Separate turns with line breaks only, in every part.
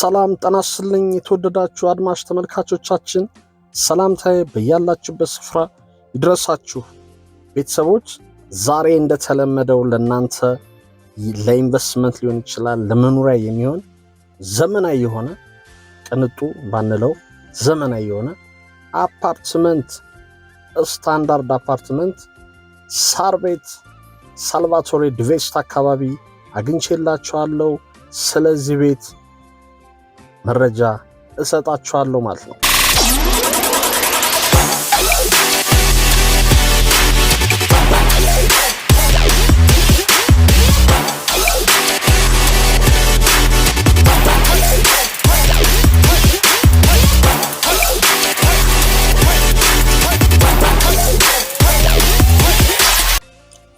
ሰላም ጤና ይስጥልኝ የተወደዳችሁ አድማጭ ተመልካቾቻችን፣ ሰላምታዬ በያላችሁበት ስፍራ ይድረሳችሁ። ቤተሰቦች፣ ዛሬ እንደተለመደው ለእናንተ ለኢንቨስትመንት ሊሆን ይችላል፣ ለመኖሪያ የሚሆን ዘመናዊ የሆነ፣ ቅንጡ ባንለው ዘመናዊ የሆነ አፓርትመንት፣ ስታንዳርድ አፓርትመንት ሳር ቤት ሳልቫቶሬ ዲቬስታ አካባቢ አግኝቼላችኋለሁ። ስለዚህ ቤት መረጃ እሰጣችኋለሁ ማለት ነው።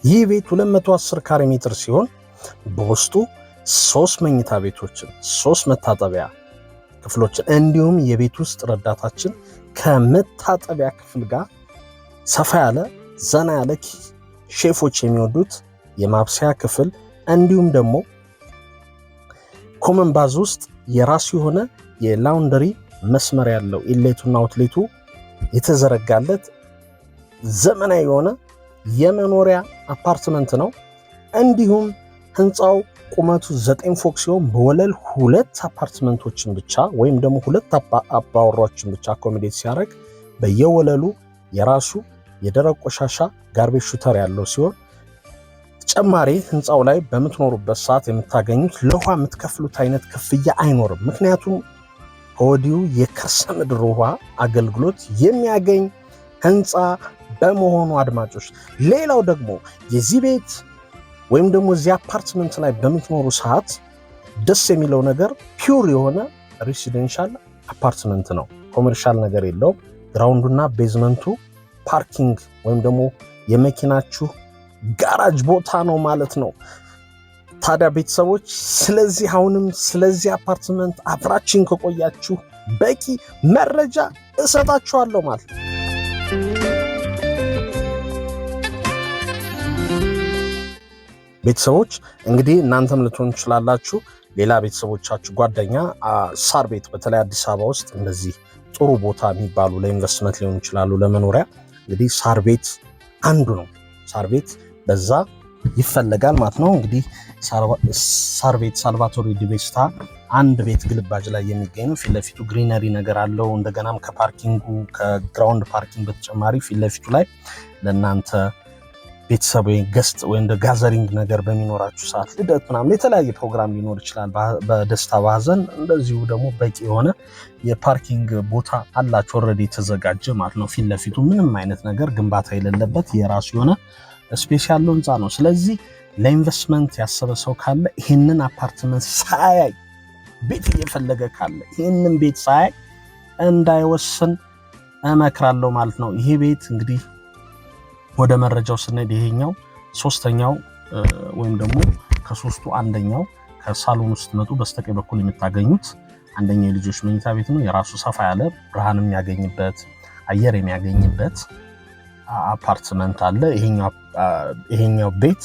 ይህ ቤት 210 ካሬ ሜትር ሲሆን በውስጡ ሶስት መኝታ ቤቶችን፣ ሶስት መታጠቢያ ክፍሎችን እንዲሁም የቤት ውስጥ ረዳታችን ከመታጠቢያ ክፍል ጋር ሰፋ ያለ፣ ዘና ያለ፣ ሼፎች የሚወዱት የማብሰያ ክፍል እንዲሁም ደግሞ common bath ውስጥ የራሱ የሆነ የ laundry መስመር ያለው፣ inlet ኡና outlet ኡ የተዘረጋለት ዘመናዊ የሆነ የመኖሪያ አፓርትመንት ነው። እንዲሁም ህንፃው ቁመቱ 9 ፎቅ ሲሆን በወለል ሁለት አፓርትመንቶችን ብቻ ወይም ደግሞ ሁለት አባወራዎችን ብቻ accommodate ሲያደርግ በየወለሉ የራሱ የደረቅ ቆሻሻ garbage shooter ያለው ሲሆን ተጨማሪ ህንፃው ላይ በምትኖሩበት ሰዓት የምታገኙት ለውሃ የምትከፍሉት አይነት ክፍያ አይኖርም። ምክንያቱም ከወዲሁ የከርሰ ምድር ውሃ አገልግሎት የሚያገኝ ህንፃ በመሆኑ። አድማጮች፣ ሌላው ደግሞ የዚህ ቤት ወይም ደግሞ እዚህ አፓርትመንት ላይ በምትኖሩ ሰዓት ደስ የሚለው ነገር pure የሆነ residential አፓርትመንት ነው። Commercial ነገር የለውም። Ground ኡና basement ኡ parking ወይም ደግሞ የመኪናችሁ ጋራጅ ቦታ ነው ማለት ነው። ታዲያ ቤተሰቦች፣ ስለዚህ አሁንም ስለዚህ አፓርትመንት አብራችን ከቆያችሁ በቂ መረጃ እሰጣችኋለሁ ማለት ነው። ቤተሰቦች፣ እንግዲህ እናንተም ልትሆኑ ትችላላችሁ። ሌላ ቤተሰቦቻችሁ፣ ጓደኛ ሳር ቤት በተለይ አዲስ አበባ ውስጥ እንደዚህ ጥሩ ቦታ የሚባሉ ለኢንቨስትመንት ሊሆኑ ይችላሉ፣ ለመኖሪያ እንግዲህ ሳር ቤት አንዱ ነው። ሳር ቤት በዛ ይፈለጋል ማለት ነው። እንግዲህ ሳር ቤት ሳልቫቶሪ ዲቬስታ አንድ ቤት ግልባጅ ላይ የሚገኝ ነው። ፊት ለፊቱ greenery ነገር አለው። እንደገናም ከ parking ኡ፣ ከ ground parking በተጨማሪ ፊት ለፊቱ ላይ ለእናንተ ቤተሰብ ወይም guest ወይም gathering ነገር በሚኖራችሁ ሰዓት፣ ልደት ምናምን የተለያየ ፕሮግራም ሊኖር ይችላል። በደስታ በሀዘን እንደዚሁ ደግሞ በቂ የሆነ የ parking ቦታ አላችሁ already የተዘጋጀ ማለት ነው። ፊት ለፊቱ ምንም አይነት ነገር ግንባታ የሌለበት የራሱ የሆነ space ያለው ህንፃ ነው። ስለዚህ ለኢንቨስትመንት ያሰበ ሰው ካለ፣ ይህንን አፓርትመንት ሳያይ ቤት እየፈለገ ካለ ይህንን ቤት ሳያይ እንዳይወስን እመክራለሁ ማለት ነው። ይሄ ቤት እንግዲህ ወደ መረጃው ስንሄድ ይሄኛው ሶስተኛው ወይም ደግሞ ከሶስቱ አንደኛው፣ ከሳሎን ውስጥ መጡ በስተቀኝ በኩል የምታገኙት አንደኛው የልጆች መኝታ ቤት ነው። የራሱ ሰፋ ያለ ብርሃን የሚያገኝበት፣ አየር የሚያገኝበት አፓርትመንት አለ። ይሄኛው ቤት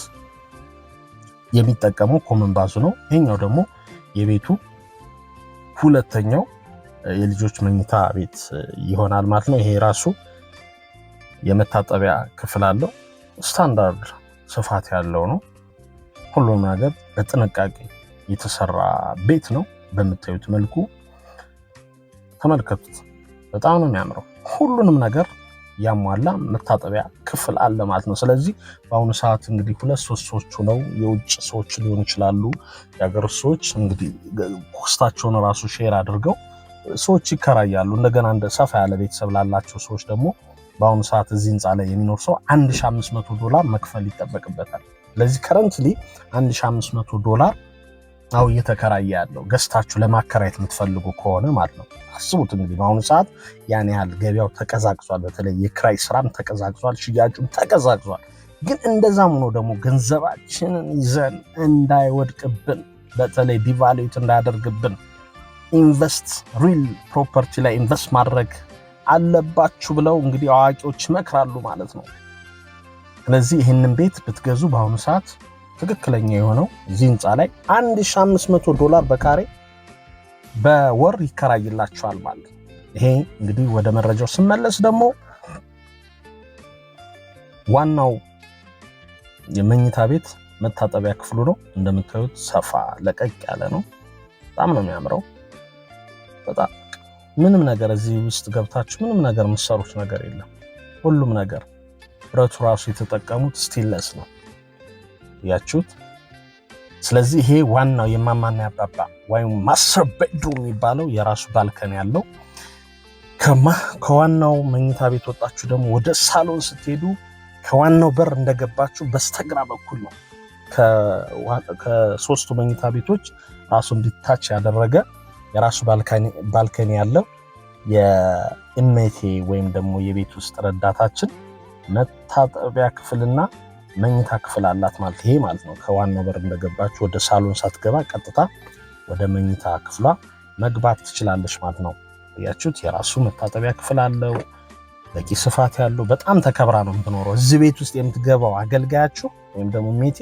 የሚጠቀመው common bath ኡ ነው። ይሄኛው ደግሞ የቤቱ ሁለተኛው የልጆች መኝታ ቤት ይሆናል ማለት ነው። ይሄ ራሱ የመታጠቢያ ክፍል አለው። ስታንዳርድ ስፋት ያለው ነው። ሁሉም ነገር በጥንቃቄ የተሰራ ቤት ነው። በምታዩት መልኩ ተመልከቱት። በጣም ነው የሚያምረው። ሁሉንም ነገር ያሟላ መታጠቢያ ክፍል አለ ማለት ነው። ስለዚህ በአሁኑ ሰዓት እንግዲህ ሁለት ሶስት ሰዎች ሆነው፣ የውጭ ሰዎች ሊሆኑ ይችላሉ፣ የሀገር ሰዎች፣ እንግዲህ cost ኣቸውን ራሱ share አድርገው ሰዎች ይከራያሉ። እንደገና እንደ ሰፋ ያለ ቤተሰብ ላላቸው ሰዎች ደግሞ በአሁኑ ሰዓት እዚህ ህንፃ ላይ የሚኖር ሰው 1500 ዶላር መክፈል ይጠበቅበታል። ስለዚህ currently 1500 ዶላር አሁን እየተከራየ ያለው፣ ገዝታችሁ ለማከራየት የምትፈልጉ ከሆነ ማለት ነው። አስቡት እንግዲህ በአሁኑ ሰዓት ያን ያህል ገበያው ተቀዛቅዟል። በተለይ የክራይ ስራም ተቀዛቅዟል፣ ሽያጩም ተቀዛቅዟል። ግን እንደዛም ሆኖ ደግሞ ገንዘባችንን ይዘን እንዳይወድቅብን፣ በተለይ devaluate እንዳያደርግብን invest real property ላይ invest ማድረግ አለባችሁ ብለው እንግዲህ አዋቂዎች ይመክራሉ ማለት ነው። ስለዚህ ይህንን ቤት ብትገዙ በአሁኑ ሰዓት ትክክለኛ የሆነው እዚህ ህንፃ ላይ $1500 በካሬ በወር ይከራይላችኋል ማለት ነው። ይሄ እንግዲህ ወደ መረጃው ስመለስ ደግሞ ዋናው የመኝታ ቤት መታጠቢያ ክፍሉ ነው። እንደምታዩት ሰፋ ለቀቅ ያለ ነው። በጣም ነው የሚያምረው። በጣም ምንም ነገር እዚህ ውስጥ ገብታችሁ ምንም ነገር የምትሰሩት ነገር የለም። ሁሉም ነገር ብረቱ ራሱ የተጠቀሙት stainless ነው፣ ያችሁት። ስለዚህ ይሄ ዋናው የማማና ያባባ ወይም master bedroom የሚባለው የራሱ balcony ያለው፣ ከዋናው መኝታ ቤት ወጣችሁ ደግሞ ወደ ሳሎን ስትሄዱ ከዋናው በር እንደገባችሁ በስተግራ በኩል ነው። ከሶስቱ መኝታ ቤቶች ራሱን detach ያደረገ የራሱ balcony ያለው የእመቴ ወይም ደግሞ የቤት ውስጥ ረዳታችን መታጠቢያ ክፍልና መኝታ ክፍል አላት ማለት ይሄ ማለት ነው። ከዋናው በር እንደገባችሁ ወደ ሳሎን ሳትገባ ቀጥታ ወደ መኝታ ክፍሏ መግባት ትችላለች ማለት ነው። ያችሁት የራሱ መታጠቢያ ክፍል አለው። በቂ ስፋት ያለው፣ በጣም ተከብራ ነው የምትኖረው። እዚህ ቤት ውስጥ የምትገባው አገልጋያችሁ ወይም ደግሞ ሜቴ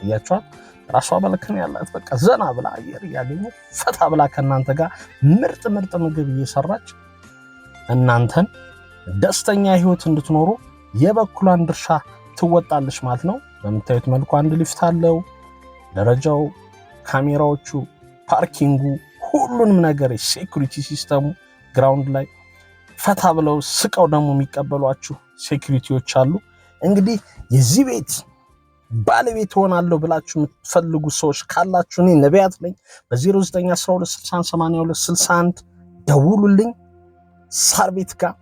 እያችኋት ራሷ balcony ያላት፣ በቃ ዘና ብላ አየር እያገኘ ፈታ ብላ ከእናንተ ጋር ምርጥ ምርጥ ምግብ እየሰራች እናንተን ደስተኛ ህይወት እንድትኖሩ የበኩሏን ድርሻ ትወጣለች ማለት ነው። በምታዩት መልኩ አንድ ሊፍት አለው። ደረጃው፣ ካሜራዎቹ፣ parking ኡ፣ ሁሉንም ነገር security system ኡ ground ላይ ፈታ ብለው ስቀው ደግሞ የሚቀበሏችሁ security ዎች አሉ። እንግዲህ የዚህ ቤት ባለቤት እሆናለሁ ብላችሁ የምትፈልጉ ሰዎች ካላችሁ እኔ ነቢያት ነኝ። በ0912608261 ደውሉልኝ። ሳር ቤት ጋር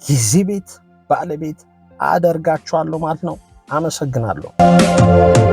የዚህ ቤት ባለቤት አደርጋችኋለሁ ማለት ነው። አመሰግናለሁ።